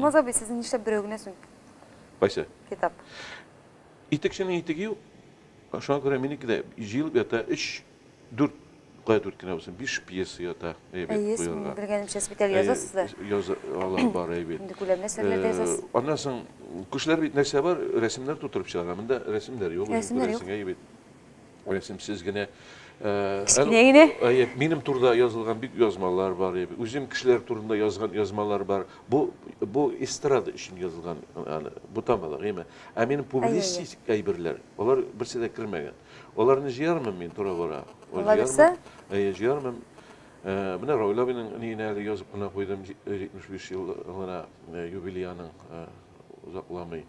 Алмаз абый, сезнең нишләп берәү генә соң? Кайсы? Китап. Итекченең итеге юк. Шуңа күрә минеке дә җыелып ята 3, 4, кая 4 кенә булсын, 5 пьеса ята. Әйе, белгәнемчә, бит әле язасыз да. Яза алар бар, әйбәт. Инде күләмле әсәрләр дә язасыз. Аннан соң кешеләр бит нәрсә бар, рәсемнәр тутырып чыгара. Монда рәсемнәр юк, Рәсемнәр юк. Әйбәт. Рәсемсез генә. Кечкенә генә. Әйе, минем турыда язылган бик язмалар бар, әйбәт. Үзем кешеләр турында язган язмалар бар. Бу эстрада өчен язылган, аны бутамалык, әйме? Ә минем публицистик әйберләр, алар берсе дә кермәгән. Аларны җыярмын мин тора-бара. Алла бирсә? Әйе, җыярмын. Менә Равил абыйның ниенә әле язып кына куйдым, 75 еллыгына юбилеяның озакламый.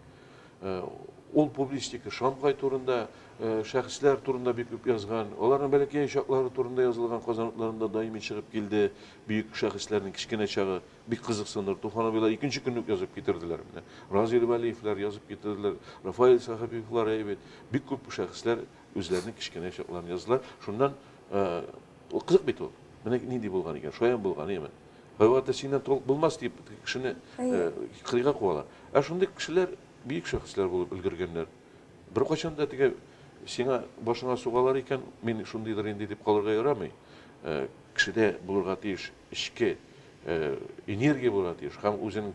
Ул публицистика Шамкай турында, шәхесләр турында бик күп язган, аларның бәләкәй чаклары турында язылган Казан утларында даими чыгып килде. Бөек шәхесләрнең кечкенә чагы бик кызыксындыр. Туфан абыйлар икенче көнне үк язып китерделәр менә. Разил Вәлиевләр язып китерделәр, Рафаэль Сәхәбиевләр әйбәт. Бик күп шәхесләр үзләренең кечкенә чакларын яздылар. Шуннан, ул кызык бит ул. Менә нинди булган икән, шаян булган, әйеме? Кайвакытта синнән толк булмас дип кешене, кырыйга куалар. Ә шундый кешеләр бөек шәхесләр булып өлгергәннәр. Бер кайчан да теге сиңа башыңа сугалар икән, мин шундыйдыр инде дип калырга ярамый. Кешедә булырга тиеш эчке энергия булырга тиеш һәм үзенең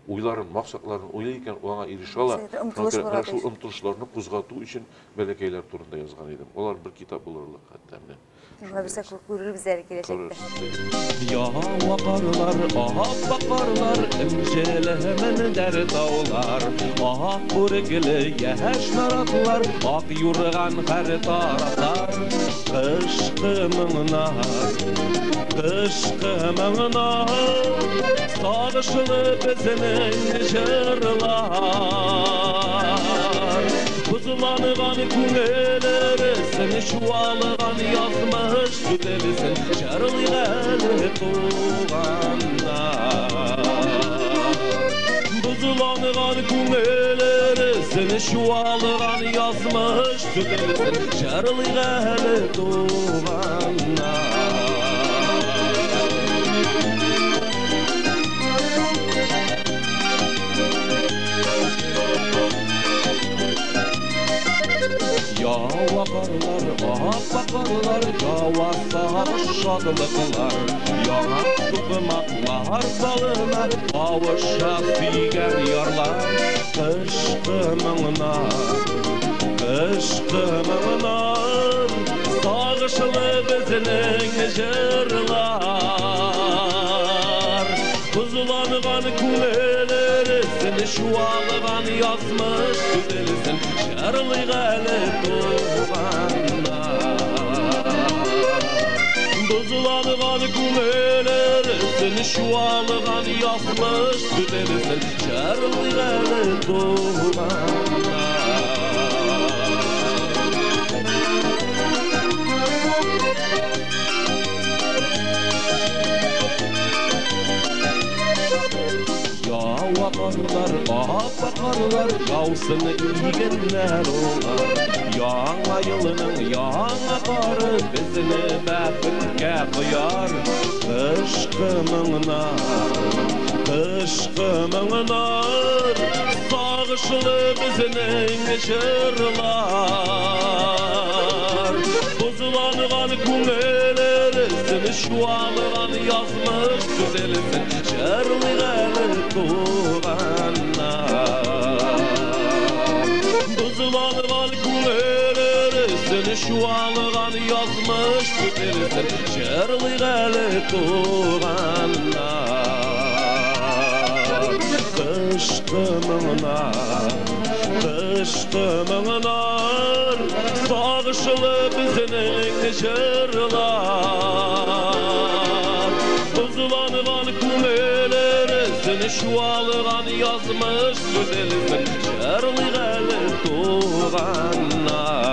уйларын, максатларын уйлый икән, ул аңа ирешә ала. Шәһәрдә омтылыш Шуңа күрә булырга менә шул тиеш. омтылышларны кузгату өчен бәләкәйләр турында язган идем. Алар бер китап булырлык хәтта менә. Алла бирсә, күрербез әле киләчәктә. Күрербез. Ява карлар, ап карлар, энҗеле мендәр таулар, ак бүргеле яшь наратлар, ак юрган һәр тарафлар. Кышкы моңнар, кышкы моңнар, сагышлы безнең җырлар. Бозланган күңел эресен, чуалган язмыш сүтелсен, җырлыйк әле туганнар. Бозланган күңел эресен, чуалган язмыш сүтелсен, җырлыйк әле туганнар. Ява карлар, ап карлар, ява сагыш шатлыклар, яңа сукмаклар салына, кавыша сөйгән ярлар. Кышкы моңнар, кышкы моңнар, сагышлы безнең җырлар. Бозланган күңел эресен, чуалган язмыш сүтелсен, җырлыйк әле туганнар. Бозланган күңел эресен, чуалган язмыш сүтелсен, җырлыйк әле туганнар. Ява карлар, ап карлар, яусын игеннәр уңар. Яңа елның яңа кары безне бәхеткә кояр. Кышкы моңнар, кышкы моңнар, сагышлы безнең җырлар. Бозланган күңел эресен, чуалган язмыш сүтелсен, җырлыйк әле туганнар. Бозланган күңел эресен, чуалган язмыш сүтелсен, җырлыйк әле туганнар. Кышкы моңнар, кышкы моңнар, сагышлы безнең җырлар. Бозланган күңел эресен, чуалган язмыш сүтелсен, җырлыйк әле туганнар.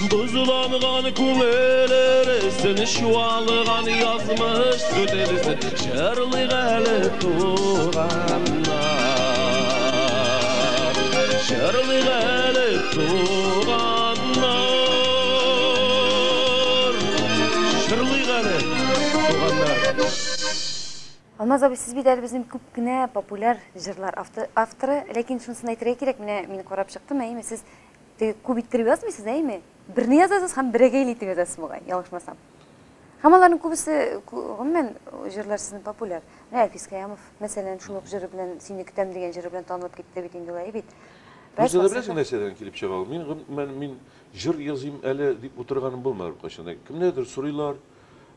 Бозланган күңел эресен, чуалган язмыш сүтелсен, җырлыйк әле туганнар. Җырлыйк әле туганнар. Җырлыйк әле туганнар. Алмаз абый, сез бит әле безнең күп кенә популяр җырлар авторы, ләкин шунысын әйтергә кирәк, менә мин карап чыктым, әйеме, сез теге күп иттереп язмыйсыз, әйеме? Берне язасыз һәм берәгәйле итеп язасыз бугай, ялгышмасам. Һәм аларның күбесе, гомумән, җырлар сезнең популяр. Менә Әлфис Кыямов, мәсәлән, шул ук җыры белән, Сине көтәм дигән җыры белән танылып китте бит инде ул, әйе бит? Рәис беләсең нәрсәдән килеп чыга ул? Мин, гомумән, мин җыр языйм әле дип утырганым булмады беркайчан да. Кемнәрдер сорыйлар,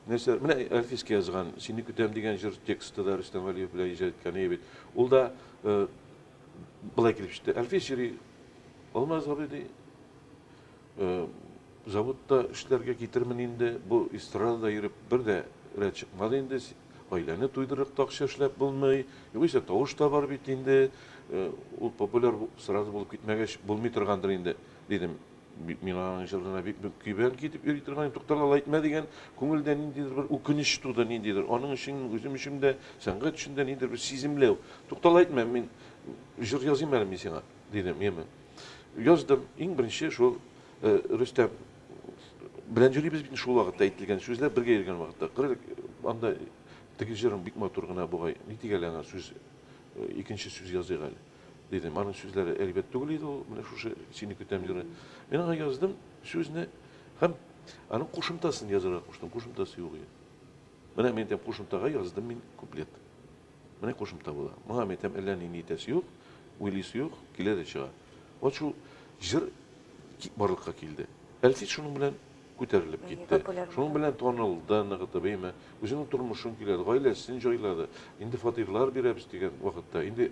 нәрсә, менә Әлфискә язган Сине көтәм дигән җыр тексты да Рөстәм Галиев белән иҗат иткән иде бит. Ул да былай килеп чыкты. Әлфис йөри, Алмаз абый ди, заводта эшләргә китермен инде, бу эстрадада йөреп бер дә рәт чыкмады инде, гаиләне туйдырып та акча эшләп булмый, югыйсә тавыш та бар бит инде, ул популяр сразу булып китмәгәч булмый торгандыр инде, дидем. Мин аның җырына бик көйбән китеп йөри торган идем, туктала алай итмә дигән күңелдә ниндидер бер үкенеч туды, ниндидер. Аның өчен, үзем өчен дә, сәнгать өчен дә ниндидер бер сиземләү. Туктала әйтмә, мин җыр языйм әле мин сиңа, дидем, яме. Яздым, иң беренче шул Рөстәм белән йөрибез бит шул вакытта әйтелгән сүзләр бергә йөргән вакытта. Кырык анда теге җырың бик матур гына бугай. Ни тик әле аңа сүз, икенче сүз языйк әле. Дидем, аның сүзләре әйбәт түгел иде ул, менә шушы сине көтәм җыры. Мин аңа яздым сүзне һәм аның кушымтасын язарга куштым, кушымтасы юк иде. Менә мин әйтәм, кушымтага яздым мин куплет. Менә кушымта була. Моңа мин әйтәм, әллә ни итәсе юк, уйлыйсы юк, килә дә чыга. Вот шул җыр барлыкка килде. Әлфис шуның белән күтәрелеп китте. Шуның белән танылды, ныгытып, әйме, үзенең тормышын көйләде, гаиләсен җайлады. Инде фатирлар бирәбез дигән вакытта, инде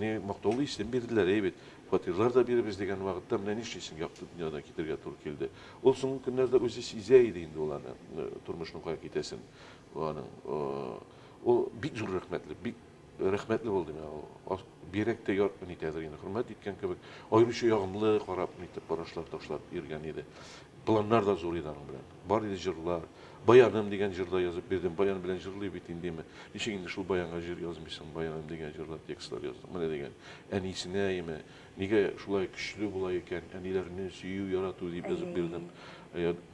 не мактаулы исем бирделәр, әй бит, фатирлар да бирәбез дигән вакытта, менә нишлисең, якты дөньядан китергә туры килде. Ул соңгы көннәрдә үзе сизә иде инде ул аны, тормышның кая китәсен. Аның, ул бик зур рәхмәтле, бик рәхмәтле булды миңа ул. Бигрәк тә нитәдер инде, хөрмәт иткән кебек, аеруча ягымлы карап, нитеп, карашлар ташлап йөргән иде. Планнар да зур иде аның белән. Бар иде җырлар. Баяным дигән җырда язып бирдем. Баян белән җырлый бит инде. Ничек инде шул баянга җыр язмыйсың? Баяным дигән җырлар, текстлар яздым. Менә дигән. Әнисенә име, нигә шулай көчле була икән, әниләрне сөю, ярату дип язып бирдем.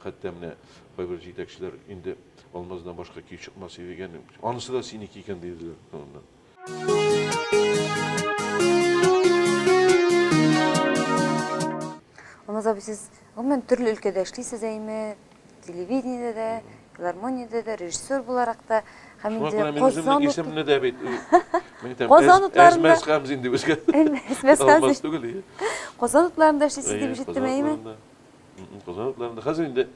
Хәтта менә кайбер җитәкчеләр инде Алмаздан башка көй чыкмас иде икән. Анысы да синеке икән диделәр. Алмаз абый, сез гомумән төрле өлкәдә эшлисез, әйме, телевидениедә дә, филармониядә дә, режиссер буларак та. Һәм инде Казан исемне дә бит. Казан утларында Әзмәс Хәмзин дип үзгә. Әзмәс Хәмзин. Түгел. Казан утларында эшлисез дип ишеттем, әйме? Казан утларында. Хәзер инде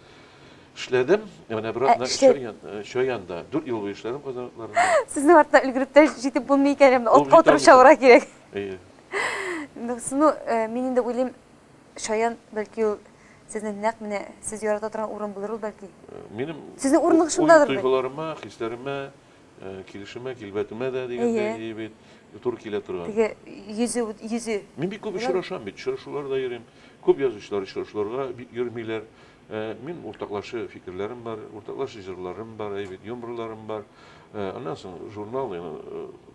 эшләдем. Менә бер атна Чаянда 4 ел буе эшләдем Казан утларында. Сезнең артта өлгереп тә җитеп булмый икән, әмма атка утырып чабырга кирәк. Әйе. Ну, мин инде уйлыйм, Чаян бәлки ул сезнең нәкъ менә сез ярата торган урын булыр ул бәлки. Минем сезнең урыныгыз шундадыр. Тойгыларыма, хисләремә, килешемә, килбәтемә дә дигәндәй бит туры килә торган. Теге йөзе, йөзе. Мин бик күп очрашам бит, очрашуларда йөрим. Күп язучылар очрашуларга бик йөрмиләр. Мин уртаклашы фикерләрем бар, уртаклашы җырларым бар, әй бит, юморларым бар. Аннан соң журнал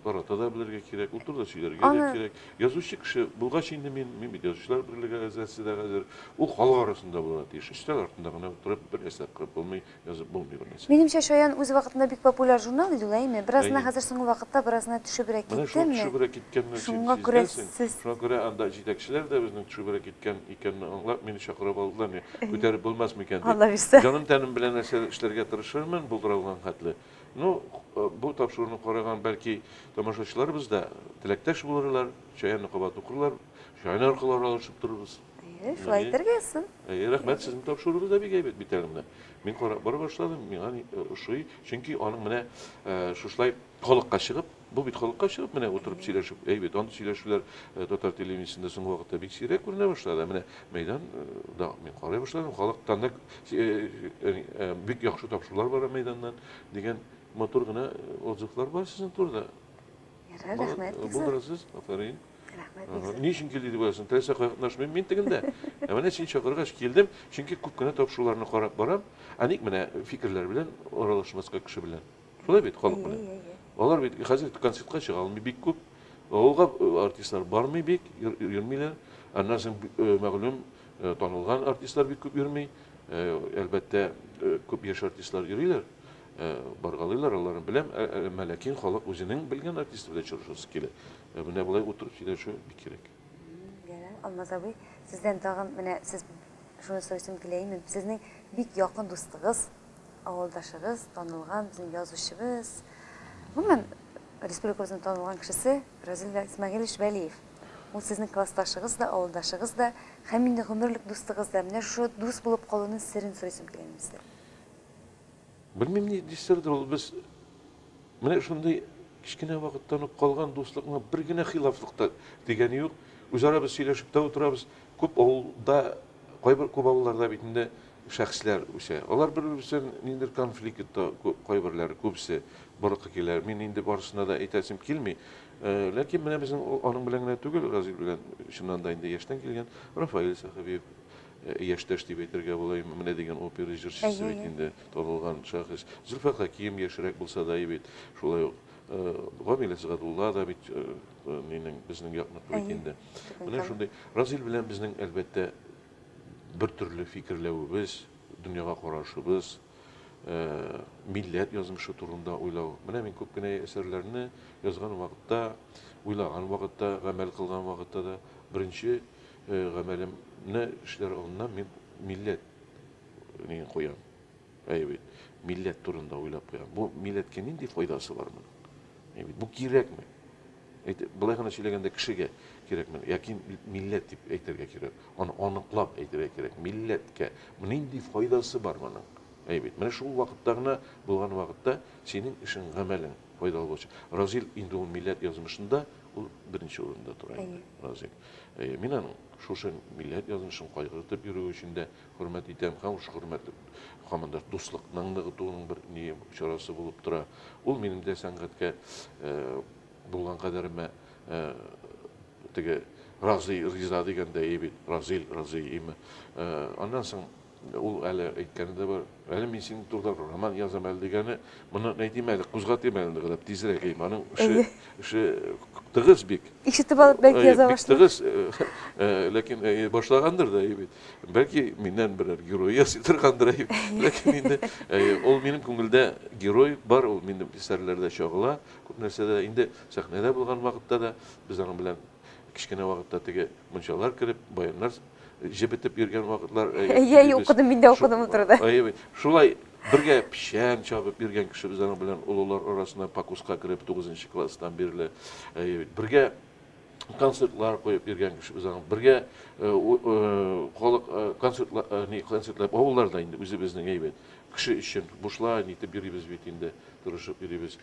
тарата да белергә кирәк, ул турыда сөйләргә дә кирәк. Язучы кеше булгач инде мин, мин бит язучылар берлеге әгъзасы да хәзер, ул халык арасында булырга тиеш. Өстәл артында гына утырып бер нәрсә кылып булмый, язып булмый бер нәрсә. Минемчә, Чаян үз вакытында бик популяр журнал иде ул, әйме? Беразына хәзер соңгы вакытта беразына төшебрәк китте. Менә шул төшебрәк киткәнне Шуңа күрә сез Шуңа күрә анда җитәкчеләр дә безнең төшебрәк киткән икәнне аңлап, мине чакырып алдылар, мин күтәреп булмас микән дип. Алла бирсә. Җаным тәнем белән нәрсә эшләргә тырышырмын, булдыра алган хәтле. Ну, бу тапшыруны караган бәлки тамашачыларыбыз да теләктәш булырлар, Чаянны кабат укырлар, Чаян аркылы аралашып торырбыз. Әйе, шулай итәргә язсын. Әйе, рәхмәт, сезнең тапшыруыгыз да бик әйбәт бит әле менә. Мин карап бара башладым, миңа ошый, чөнки аның менә шушылай халыкка чыгып, бу бит халыкка чыгып менә утырып сөйләшеп, әйбәт, андый сөйләшүләр татар телевидениесендә соңгы вакытта бик сирәк күренә башлады. Менә мәйдан да мин карый башладым, халыктан да бик яхшы тапшырулар бара мәйданнан дигән матур гына отзывлар бар сезнең турыда. Рәхмәт. Булдырасыз, афәрин. Рәхмәт. Ни өчен килде дип уйласың? Теләсә кая катнашмыйм мин тегендә. Ә менә син чакыргач килдем, чөнки күп кенә тапшыруларны карап барам. Ә ник менә фикерләр белән аралашмаска кеше белән? Шулай бит, халык белән. Алар бит хәзер концертка чыга алмый бик күп. Авылга артистлар бармый бик, йөрмиләр. Аннан соң мәгълүм танылган артистлар бик күп йөрми. Әлбәттә, күп яшь артистлар йөриләр. Баргалыйлар, аларын беләм, әмма ләкин халык үзенең белгән артисты белән очрашасы килә. Менә болай утырып сөйләшү бик кирәк. Алмаз абый, сездән тагын менә сез шуны сорыйсым килә инде. Сезнең бик якын дустыгыз, авылдашыгыз, танылган безнең язучыбыз, гомумән республикабызның танылган кешесе Разил Исмәгыйлевич Вәлиев. Ул сезнең классташыгыз да, авылдашыгыз да, һәм инде гомерлек дустыгыз да. Менә шушы дус булып калуның серен сорыйсым килә инде сездән. Белмим, ни сердер ул, без менә шундый кечкенә вакыттан ук калган дуслыкның бер генә хилафлык та дигәне юк. Үзара без сөйләшеп тә утырабыз. Күп авылда, кайбер күп авылларда бит инде шәхесләр үсә. Алар бер-берсен ниндидер конфликтта кайберләре, күбесе барлыкка килә. Мин инде барысына да әйтәсем килми. Ләкин менә безнең аның белән генә түгел, Разил белән чыннан да инде яшьтән килгән Рафаэль Сәхәбиев яшьтәш дип әйтергә була, менә дигән опера җырчысы бит инде, танылган шәхес. Зөлфәт Хәким яшьрәк булса да бит, шулай ук Гамил Әсгадулла да бит минем безнең якныкы бит инде. Менә шундый Разил белән безнең әлбәттә бер төрле фикерләвебез, дөньяга карашыбыз, милләт язмышы турында уйлау. Менә мин күп кенә әсәрләрне язган вакытта, уйлаган вакытта, гамәл кылган вакытта да беренче гамәлемне эшләр алдыннан мин милләт нигә куям. Әйе бит, милләт турында уйлап куям. Бу милләткә нинди файдасы бар моның? Әйе бит, бу кирәкме? Былай гына сөйләгәндә кешегә кирәкме? Яки милләт дип әйтергә кирәк. Аны аныклап әйтергә кирәк. Милләткә нинди файдасы бар моның? Әйе бит, менә шул вакытта гына булган вакытта синең эшең, гамәлең файдалы булачак. Разил инде ул милләт язмышында ул беренче урында тора инде. Разил. Мин аның шушы милләт язмышын кайгыртып йөрүе өчен дә хөрмәт итәм һәм шушы хөрмәтле һаман да дуслыкның ныгытуының бер ни чарасы булып тора. Ул минем дә сәнгатькә булган кадәремә теге разый, риза дигәндә бит, Разил, разый име. Аннан соң ул әле әйткәне дә бар. Әле мин синең турыда роман язам әле дигәне, моны әйтим әле, кузгатыйм әле ныгытып, тизрәк әйтим. Аның эше тыгыз бик. Ишетеп алып бәлки яза башлар. Бик тыгыз, ләкин башлагандыр да бит. Бәлки миннән берәр герой ясый торгандыр. Ләкин инде ул минем күңелдә герой бар, ул минем әсәрләрдә чагыла. Күп нәрсәдә инде сәхнәдә булган вакытта да без аның белән кечкенә вакытта теге мунчалар кереп, баяннар җебетеп йөргән вакытлар. Әйе, укыдым, мин дә укыдым ул турыда. Әйе, шулай бергә печән чабып йөргән кеше без аның белән олылар арасына покуска кереп 9 класстан бирле. Әйе, бергә концертлар куеп йөргән кеше без аның бергә халык концертлар, ни концертлар авылларда инде үзебезнең әйбәт кеше өчен бушлай нитеп йөрибез бит инде, тырышып йөрибез.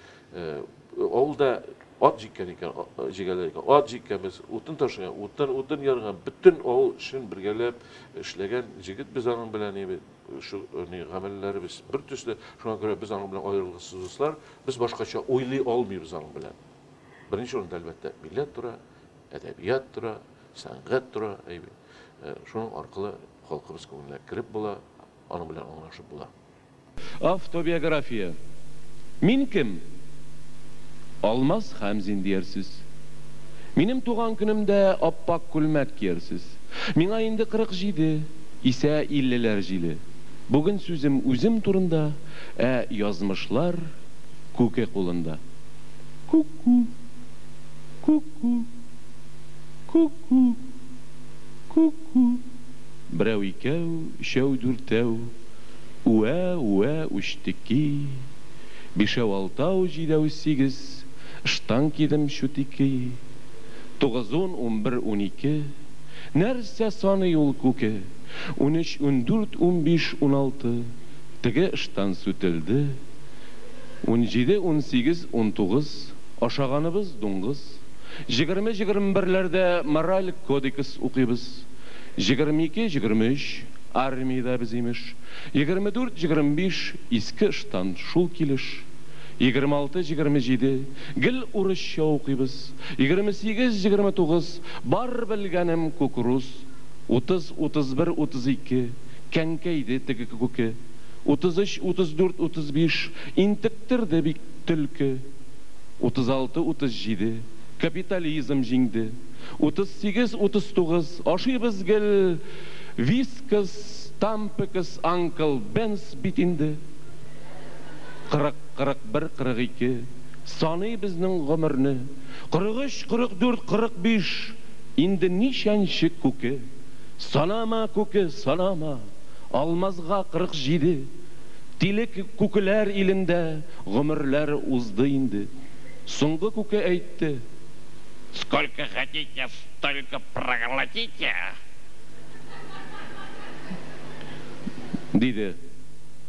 Авылда ат җиккән икән, җигәләр икән, ат җиккәнбез, утын ташыган, утын ярган, бөтен авыл эшен бергәләп эшләгән җегет без аның белән бит, шу ни гамәлләребез бер төсле, шуңа күрә без аның белән аерылгысыз дуслар, без башкача уйлый алмыйбыз аның белән. Беренче урында әлбәттә милләт тора, әдәбият тора, сәнгать тора, әйбәт. Шуның аркылы халкыбыз күңеленә кереп була, аның белән аңлашып була. Автобиография. Мин кем? Алмаз Хәмзин диярсез. Минем туган көнемдә аппак күлмәк киярсез. Миңа инде 47, исә 50-ләр җиле. Бүген сүзем үзем турында, ә язмышлар күке кулында. Ку-ку, ку-ку, ку-ку, ку-ку. Берәү икәү, өчәү дүртәү, үә, үә, үчтеки. Бишәү алтау, җидәү сигез, ыштан кидем чүтики. 9, 10, 11, 12. Нәрсә саный ул күке? 13, 14, 15, 16. Теге ыштан сүтелде. 17, 18, 19. Ашаганыбыз дуңгыз. 20, 21-ләрдә мораль кодекс укыйбыз. 22, 23. Армиядә без имеш. 24, 25. Иске ыштан шул килеш. 26, 27. Гел урысча укыйбыз. 28, 29. Бар белгәнем кукуруз. 30, 31, 32. Кәнкәйде теге күке. 33, 34, 35. Интектерде бик төлке. 36, 37. Капитализм җиңде. 38, 39. Ашыйбыз гел Вискас, Тампекс, Анкл Бенс бит инде. 40, 41, 42, саный безнең гомерне. 43, 44, 45, инде ничәнче күке? Санама, күке, санама, Алмазга 47. Тиле күкеләр илендә гомерләр узды инде. Соңгы күке әйтте: Сколько хотите, столько проглотите. Диде.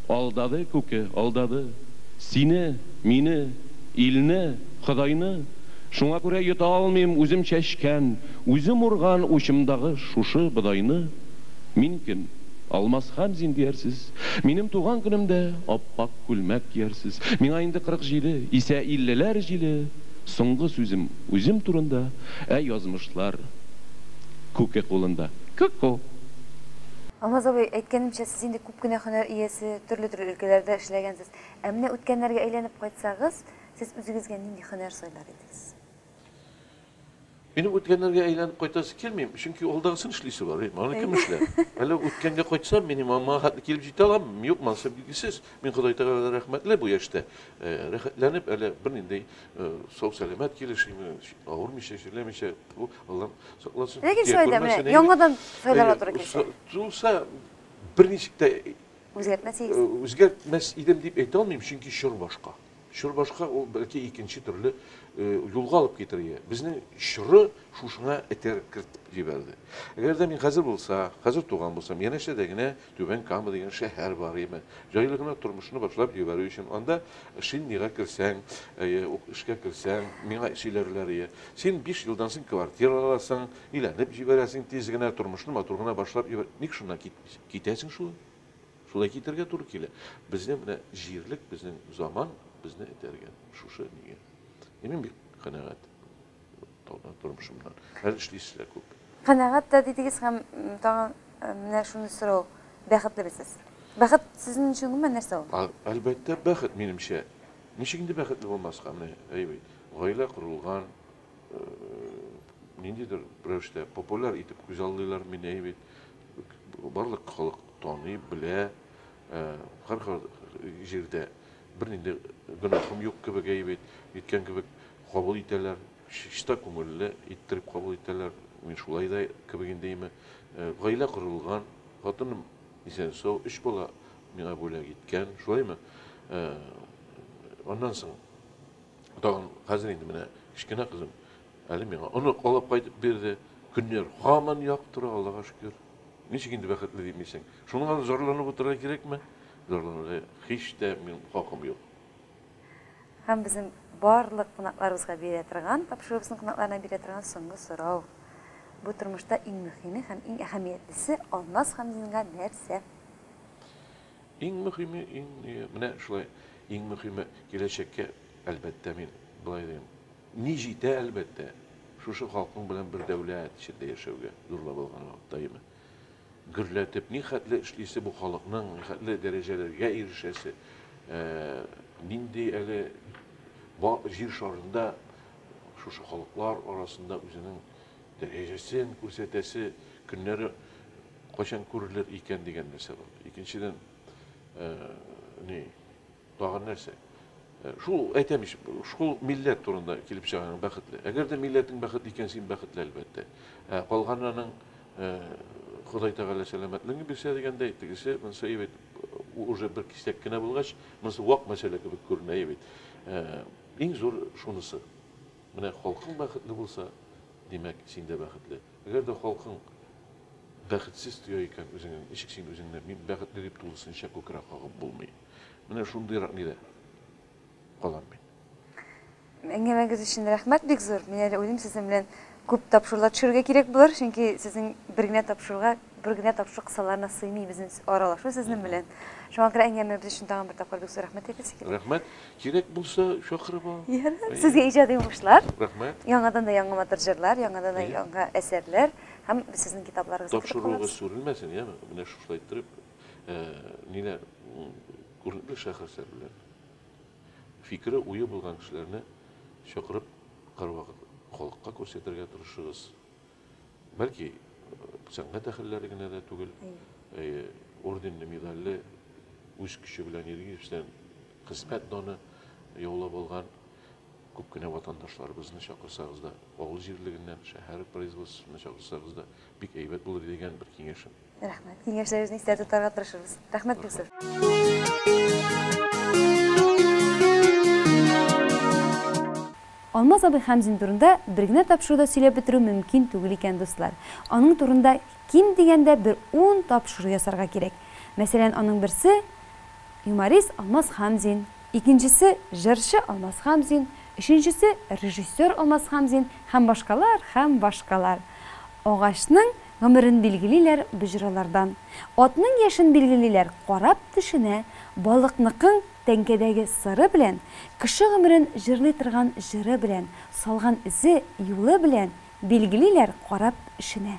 Алдады күке, алдады. Сине, мине, илне, Ходайны. Шуңа күрә йота алмыйм үзем чәчкән, үзем урган учымдагы шушы бодайны. Мин кем? Алмаз Хәмзин диярсез. Минем туган көнемдә ап-ак күлмәк киярсез. Миңа инде 47, исә иллеләр җиле. Соңгы сүзем үзем турында, ә язмышлар күке кулында. Ку-ку! Алмаз абый, әйткәнемчә, сез инде күп кенә һөнәр иясе, төрле-төрле өлкәләрдә эшләгәнсез. Ә менә үткәннәргә әйләнеп кайтсагыз, сез үзегезгә нинди һөнәр сайлар идегез? Минем үткәннәргә әйләнеп кайтасы килми, чөнки алдагысын эшлисе бар. Аны кем эшләр? Әле үткәнгә кайтсам, мин моңа хәтле килеп җитә аламмы? Юк, монысы билгесез. Мин Ходай Тәгаләдән рәхмәтле бу яшьтә. Рәхәтләнеп, әле бернинди сау-сәламәт килеш, авырмыйча, чирләмичә, Аллам сакласын. Ләкин шулай да менә яңадан сайларга туры килсә. Тулса, берничек тә үзгәртмәс идегез. Үзгәртмәс идем дип әйтә алмыйм, чөнки чор башка. Чор башка, ул бәлки икенче төрле юлга алып китерергә. Безнең чоры шушыңа этәреп кертеп җибәрде. Әгәр дә мин хәзер булса, хәзер туган булсам, янәшәдә генә Түбән Кама дигән шәһәр бар име. Җайлы гына тормышны башлап җибәрү өчен анда шиннига керсәң, эшкә керсәң, миңа сөйләрләр ие. Син 5 елдан соң квартира аласың, өйләнеп җибәрәсең тиз генә, тормышны матур гына башлап җибәр. Ник шуннан китмисең? Китәсең шул. Шулай китәргә туры килә. Безнең менә җирлек, безнең заман безне этәргән шушы нигә. Мин бик канәгать тормышымнан. Әле эшлисе дә күп. Канәгать тә дидегез һәм тагын менә шуны сорау, бәхетлеме сез? Бәхет сезнең өчен гомумән нәрсә ул? Әлбәттә, бәхет минемчә. Ничек инде бәхетле булмаска? Менә әй бит, гаилә корылган, ниндидер рәвештә популяр итеп күзаллыйлар мине, әй бит. Барлык халык таный, белә, һәр җирдә бернинди гөнаһым юк кебек, әй бит, әйткән кебек кабул итәләр, чиста күңелле иттереп кабул итәләр. Мин шулай да кебек инде име. Гаилә корылган, хатыным исән-сау, 3 бала миңа бүләк иткән, шулаймы? Аннан соң тагын хәзер инде менә кечкенә кызым әле миңа онык алып кайтып бирде. Көннәр һаман яктыра, Аллага шөкер. Ничек инде бәхетле димисең? Шуңа зарланып утырырга кирәкме? Зарланырга һич тә минем хакым юк. Һәм безнең барлык кунакларыбызга бирә торган, тапшыруыбызның кунакларына бирә торган соңгы сорау. Бу тормышта иң мөһиме һәм иң әһәмиятлесе Алмаз Хәмзинга нәрсә? Иң мөһиме, иң менә шулай, иң мөһиме киләчәккә, әлбәттә, мин былай дим. Ни җитә, әлбәттә, шушы халкың белән бер дәүләт эчендә яшәүгә, зурлап алган вакытта, әйеме? Гөрләтеп, ни хәтле эшлисе бу халыкның, ни хәтле дәрәҗәләргә ирешәсе, нинди әле җир шарында шушы халыклар арасында үзенең дәрәҗәсен күрсәтәсе көннәре кайчан күрелер икән дигән нәрсә бар. Икенчедән, ни, тагын нәрсә? Шул әйтәм ич, шул милләт турында килеп чыган бәхетле. Әгәр дә милләтең бәхетле икән, син бәхетле, әлбәттә. Ә калганының Ходай Тәгалә сәламәтлеген бирсә дигәндәй, тегесе монысы әйбәт, уже бер кисәк кенә булгач, монысы вак мәсьәлә кебек күренә әйбәт. Иң зур шунысы. Менә халкың бәхетле булса, димәк, син дә бәхетле. Әгәр дә халкың бәхетсез тоя икән үзеңне, ничек син үзеңне мин бәхетле дип тулысынча күкрәк кагып булмый. Менә шундыйрак нидә калам мин. Әңгәмәгез өчен рәхмәт бик зур. Мин әле уйлыйм, сезнең белән күп тапшырулар төшерергә кирәк булыр, чөнки сезнең бер генә тапшыруга, бер генә тапшыру кысаларына сыймый безнең аралашу сезнең белән. Шуңа күрә әңгәмәбез өчен тагын бер тапкыр бик зур рәхмәт әйтәсе килә. Рәхмәт. Кирәк булса, чакырып ал. Ярар. Сезгә иҗади уңышлар. Рәхмәт. Яңадан да яңа матур җырлар, яңадан да яңа әсәрләр һәм без сезнең китапларыгызны көтеп калабыз. Тапшыруыгыз сүрелмәсен, яме? Менә шушылай иттереп, ниләр, күренекле шәхесләр белән фикере, уе булган кешеләрне чакырып, һәрвакыт халыкка күрсәтергә тырышыгыз. Бәлки, сәнгать әһелләре генә дә түгел, орденлы, медальле үз көче белән йөргән Хезмәт даны яулап алган күп кенә ватандашларыбызны чакырсагыз да, авыл җирлегеннән, шәһәр производствосыннан чакырсагыз да, бик әйбәт булыр дигән бер киңәшем. Рәхмәт. Киңәшләрегезне истә тотарга тырышырбыз. Рәхмәт бик зур. Алмаз абый Хәмзин турында бер генә тапшыруда сөйләп бетерү мөмкин түгел икән, дуслар. Аның турында ким дигәндә бер ун тапшыру ясарга кирәк. Мәсәлән, аның берсе Юморист Алмаз Хәмзин, икенчесе җырчы Алмаз Хәмзин, өченчесе режиссер Алмаз Хәмзин һәм башкалар, һәм башкалар. Агачның гомерен билгелиләр боҗралардан. Атның яшен билгелиләр карап тешенә, балыкныкын тәңкәдәге сыры белән, кеше гомерен җырлый торган җыры белән, салган эзе, юлы белән билгелиләр карап эшенә.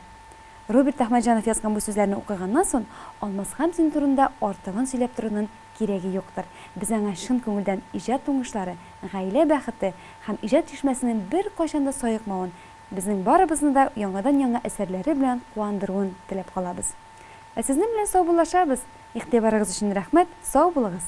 Роберт Әхмәтҗанов язган бу сүзләрне укыганнан сон, Алмаз Хәмзин турында артыгын сөйләп торунын кирәге юктыр. Без аңа чын күңелдән иҗат уңышлары, гаилә бәхете һәм иҗат чишмәсенең беркайчан да саекмавын, безнең барыбызны да яңадан-яңа әсәрләре белән куандыруын теләп калабыз. Ә сезнең белән саубуллашабыз. Игътибарыгыз өчен рәхмәт, сау булыгыз!